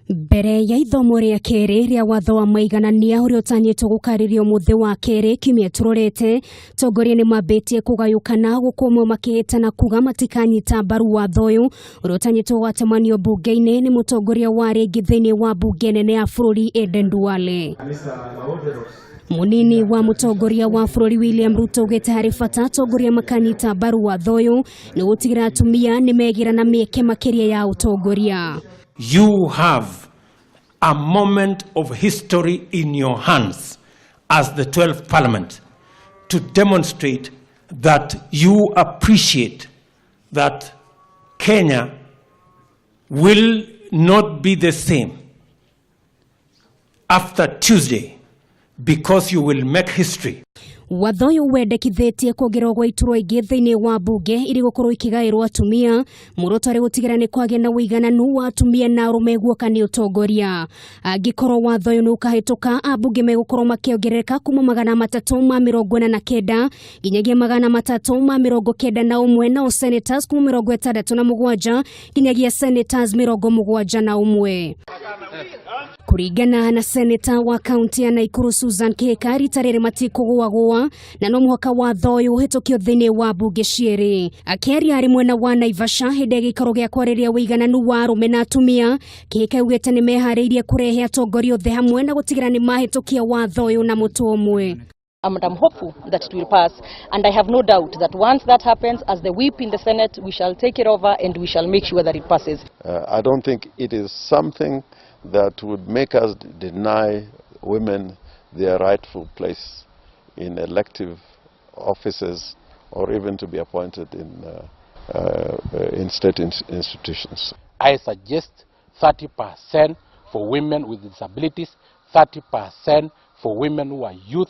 Mbere ya ithomo rĩa kerĩ rĩa watho wa maiganania ũrĩa ũtanyĩtwo gũkarĩrio mũthĩ wa kerĩ kiumia tũrorete, atongoria nĩ mambĩtie kũgayũkana gũkũ amwe makĩhĩtana kuga matikanyita mbaru watho ũyũ ũrĩa ũtanyĩtwo gwatemanio mbunge-inĩ nĩ mũtongoria wa rĩngĩ thĩinĩ wa mbunge nene ya bũrũri Aden Duale. Munini wa mũtongoria wa bũrũri William Ruto augĩte harĩ bata atongoria makanyita mbaru watho ũyũ nĩ gũtigĩra atumia nĩ megĩra na mĩeke makĩria ya ũtongoria. You have a moment of history in your hands as the 12th Parliament to demonstrate that you appreciate that Kenya will not be the same after Tuesday because you will make history. Watho ũyũ wendekithĩtie kuongererwo gwa iturwa ingĩ thĩinĩ wa mbunge irĩ gũkorwo ikĩgaĩrwo atumia, muoroto arĩ gũtigĩra nĩ kwagĩa na ũigananu wa atumia na arũme guoka nĩ ũtongoria. Angĩkorwo watho ũyũ nĩ ũkahĩtũka, ambunge megũkorwo makĩongerereka kuma 349 nginyagia 391, nao senators kuma 67 nginyagia senators 71. Kũringana na seneta wa kaunti ya Naikuru Susan Kihika, rita rĩrĩ matikũgũagũa na no mũhaka watho ũyũ ũhĩtũkio thĩinĩ wa mbunge cierĩ. Akĩaria arĩ mwena wa Naivasha hĩndĩ ya gĩikaro gĩa kwarĩrĩria ũigananu wa arũme na atumia, Kihika augĩte nĩ meharĩirie kũrehe atongoria othe hamwe na gũtigĩra nĩ mahĩtũkia watho ũyũ na mũtwe ũmwe. And I'm hopeful that it will pass. And I have no doubt that once that happens, as the whip in the Senate, we shall take it over and we shall make sure that it passes. I don't think it is something that would make us deny women their rightful place in elective offices or even to be appointed in state institutions. I suggest 30% for women with disabilities, 30% for women who are youth,